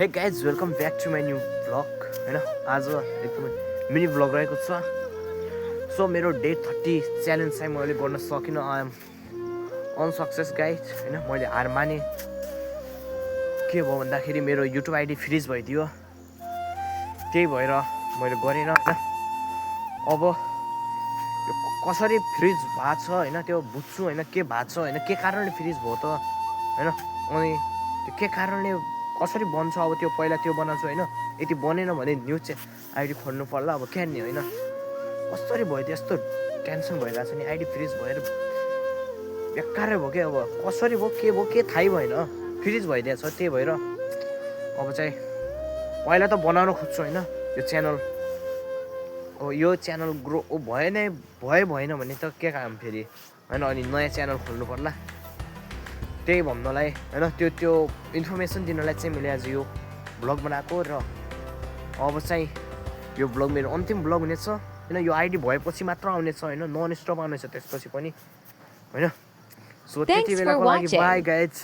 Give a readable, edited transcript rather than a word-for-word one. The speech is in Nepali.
हे guys welcome back to my new vlog होइन आज एकदमै मिनी भ्लग रहेको छ। सो मेरो डे 30 च्यालेन्ज चाहिँ मैले गर्न सकिनँ। आई एम अनसक्सेस गाइज होइन। मैले हार माने। के भयो भन्दाखेरि मेरो युट्युब आइडी फ्रिज भइदियो। त्यही भएर मैले गरेन होइन। अब यो कसरी फ्रिज भएको छ होइन त्यो बुझ्छु होइन, के भएको छ होइन, के कारणले फ्रिज भयो त होइन, अनि त्यो के कारणले कसरी बन्छ अब त्यो पहिला त्यो बनाउँछु होइन। यदि बनेन भने न्युज आइडी खोल्नु पर्ला। अब क्या नि होइन, कसरी भयो त्यस्तो टेन्सन भइरहेको छ नि। आइडी फ्रिज भएर बेकारै भयो क्या। अब कसरी भयो के थाहै भएन, फ्रिज भइदिएछ। त्यही भएर अब चाहिँ पहिला त बनाउन खोज्छु होइन यो च्यानल। अब यो च्यानल ग्रो भएन भने त के काम फेरि होइन, अनि नयाँ च्यानल खोल्नु पर्ला। त्यही भन्नलाई होइन, त्यो इन्फर्मेसन दिनलाई चाहिँ मैले आज यो भ्लग बनाएको। र अब चाहिँ यो भ्लग मेरो अन्तिम भ्लग हुनेछ होइन। यो आइडी भएपछि मात्र आउनेछ होइन, नन स्टप आउनेछ त्यसपछि पनि होइन। सो त्यति बेलाको लागि बाई गाइज।